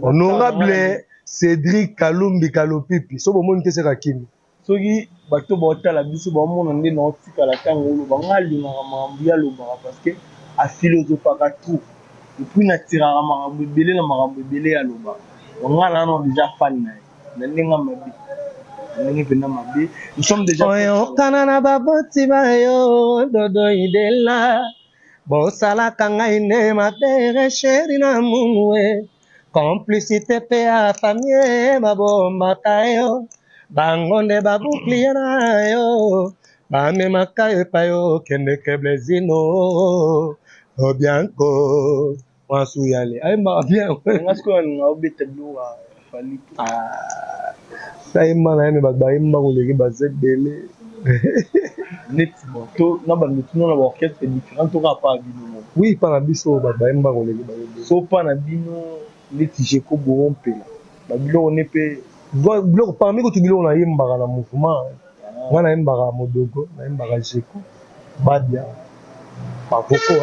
Honorable Cédric Kalumbi Kalopipi, so bomoni te, seka akimi. Soki bato baotala biso, baomona nde naotikala ntango oloba nga alingaka makambo ye alobaka, parce que aphilosopaka trop et puis natiraka makambo ebele na makambo ebele ye alobaka. Donc nga nano déjà fan na ye na ndenge mabe, na ndenge mpenza mabe. Nous sommes déjà Oyokana na baboti bayo, dodo idela, bosalaka ngai nde mabere, chéri na munwe, complicité mpe ya famille babombaka yo, bango nde babouclier na yo, bamemaka epai okendeke. Blesino Obianco mwasu yale ayembaka bien. Nga sikoyo alinga obeta biloko ya Fally. Ayemba na ye, me bato bayemba koleki baza ebele. Neti bon, to na bandeko na baorchestre différent, to kaka pa bino moko? Oui, mpa na biso bato bayemba koleki baza ebele. So mpa na bino, neti Jeko Boro Mpela, babiloko ne mpe? Biloko parmi kutu biloko nayembaka na mouvement nga, nayembaka Modogo, nayembaka Jeko, Babia, bavoko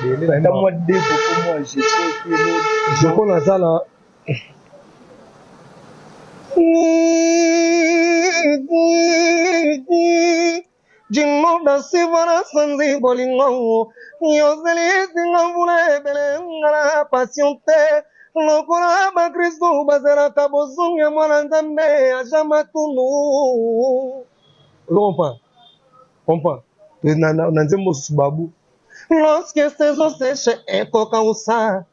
ebele. Ata mwa de voko, mwa Jeko. Jeko naza na Jimo Basiva sanzi bolingo yozali esinga mvula ebele, nga na passion te lokola bakristo bazalaka bozongi ya mwana Nzambe aja matunu. Ozo comprendre, comprendre na nzembo mosusu babu. Lorsque saison sèche ekokausa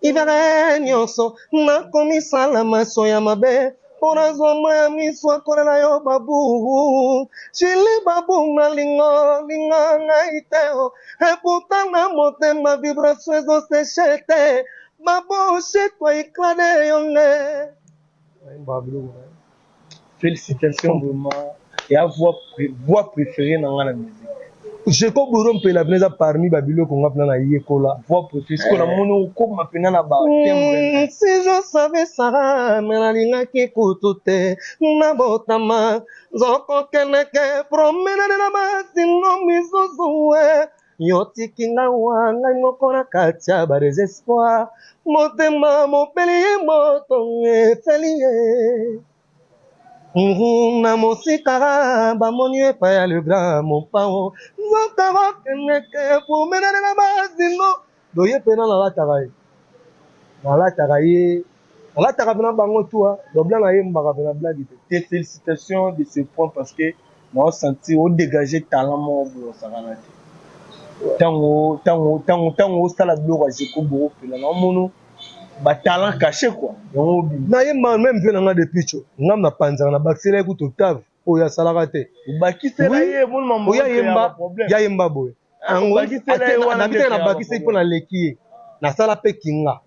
hiver nyonso, nakomisala maso ya mabe mpo nazwa ya miso akolela yo. Babu jili babu, nalingo linga ngai te o, eputa na motema vibration ezosécher te. Babu shitwa iklade yonge. Ayembaka biloko na ye. Félicitations vraiment, ya voix préférée na nga na musique. Jeko Buro Mpela mpena eza parmi babiloko nga mpena nayekola. Voix préférée sikoyo namoni okóma mpena na batimbre. Si je savais Sara, me nalingaki kutu te nabotama nzokokendeke promenade na basino misusu e yotiki nga wa ngai moko na kati ya badésespoir, motema mopeli ye moto efeli ye na mosika, bamoni epai ya le grand Mopao, nzoka bakendeke promenade na basino doye mpena nalataka ye, nalataka ye, nalataka mpena bango tua dobla, nayembaka mpena blague te. Te, félicitations de ce point, parce que naosentir odégage talent moko boye osakana te. Ntango osala biloko ya Jeko Boro Mpela, naomona batalent caché quoi, yango obima. Nayemba même mpe nanga depuis tio ngam napanzaka na bakisela ye kutu octave oyo asalaka te. Obakisela ye. Oyo ayemba, yayemba boye nabitaka na bakisi mpo naleki ye, nasala mpe kinga.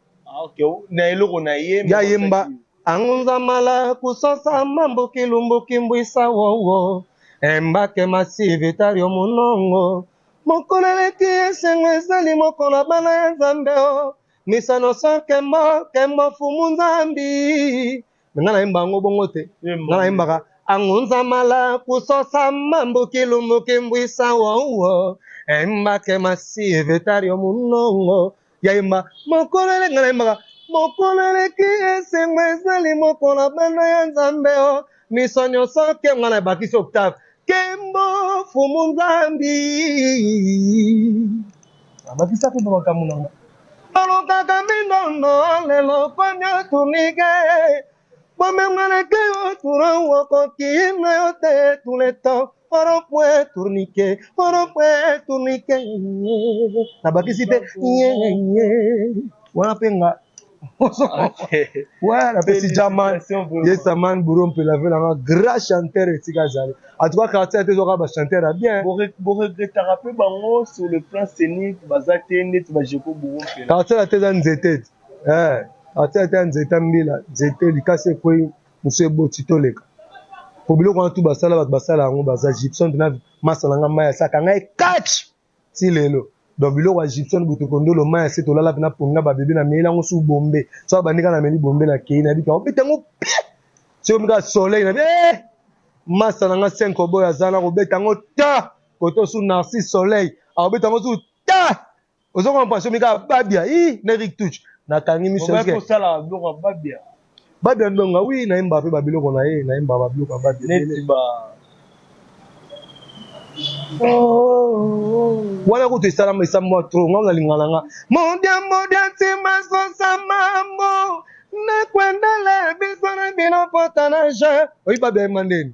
Na eloko na ye. Yayemba. Angunzamala kusosa mambuki lumbuki mbwisa wowo embake masivitario munongo mokolo eleki esengo ezali moko na bana ya Nzambe o misano so kembo kembo fumu Nzambi. Me ngai nayemba yango bongo te, ngai nayembaka angunzamala kusosa mambuki lumbuki mbwisa wowo embake masivitario munongo yayemba mokolo eleki ngai nayembaka mokolo eleki esengo ezali mokolo bana ya Nzambe o miso nyonso kembo ngai nabakisi octave kembo fumu Nzambi Abakisa mpe makambo na nga. Balukaka mindondo lelo komi otunike bomemwanake otura okoki na yo te tout le temps rond-point tourniquet, rond-point tourniquet. Nabakisi mpe wana mpe nga. Ouais, napesi Jaman Yesaman Bouro Mpela ve nanga grand chanteur esika azali. En tout cas quartier te ezwaka ba chanteur ya bien. Boregretaka mpe bango sur le plan scénique baza te neti bajeko Bouro Mpela. Quartier te eza nzete. Eh, quartier te ya nzete mbila, nzete likasi ekwei mosu eboti toleka. Po biloko wana tu basala bato basala yango baza Gibson na masa na nga mai asaka ngai catch ti lelo. Donc biloko ya Gibson butokondolo mai ase tolala mpe na pongi na babebe na meli yango su bombe. So abandi kaka na meli bombe na kei na bika obeta yango pie. Soki omika soleil na eh masa na nga 5 oboy aza na kobeta yango ta koto su Narcisse soleil akobeta yango su ta. Ozo comprendre soki omika babia i na Eric Touch nakangi miso. Kosala biloko ya babia. Babia ndonga oui, nayemba mpe babiloko na ye, nayemba babiloko ya babia. Neti ba wana kutu esalama esamwa trop nga nalinga na nga modia modia ntima sosa mambo nakwendele biso na bino pota na je oyi babia ayemba ndeni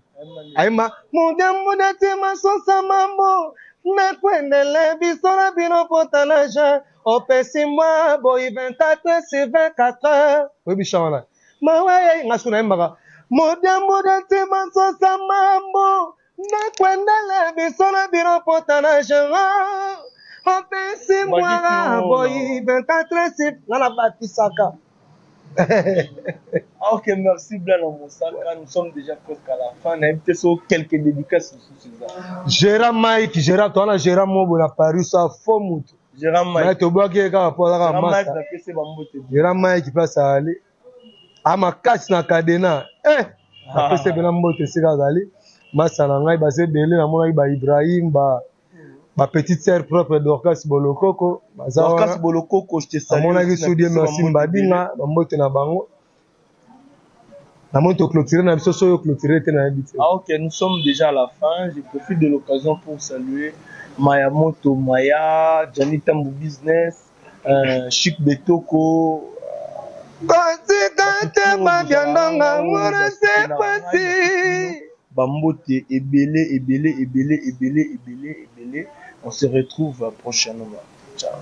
ayemba modia modia ntima sosa mambo nakwendele biso na bino pota na je opesi mwa boyi 24 sur 24 oyebi chan wana mawe nga soki nayembaka modia modia ntima sosa mambo nakwendele biso na bino pota na je opesi mwa boyi 24 sur nga nabakisaka. Ok, merci Blana Mosaka. Nous sommes déjà presque à la fin. On a invité sur quelques dédicaces sur ça. Gérard Mike, Gérard, toi, na Gérard Mobo na Paris, ça faux mutu. Gérard Mike. Tobwaki ye kaka po azaka Gérard Mike masa. napesi bambote. Gérard Mike place azali. Amakasi na Kadena. Eh, napesi mpena mbote esika azali. Masa na ngai baza ebele, namonaki ba Ibrahim, ba petite sœur propre Dorcas Bolokoko baza Dorcas wana. Bolokoko, je te salue. Namonaki aussi, Sudie napesi Merci bambote Mbadinga, bambote na bango. Namoni toclôture na biso soki oclôture te nayebi te. Ah ok, nous sommes déjà à la fin. Je profite de l'occasion pour saluer Maya Moto, Maya, Gianni Tambu Business, Chic Betoko. Kotika te babiandonga ngorese pasi. Bambote ebele, ebele, ebele, ebele, ebele, ebele. On se retrouve prochainement. Ciao.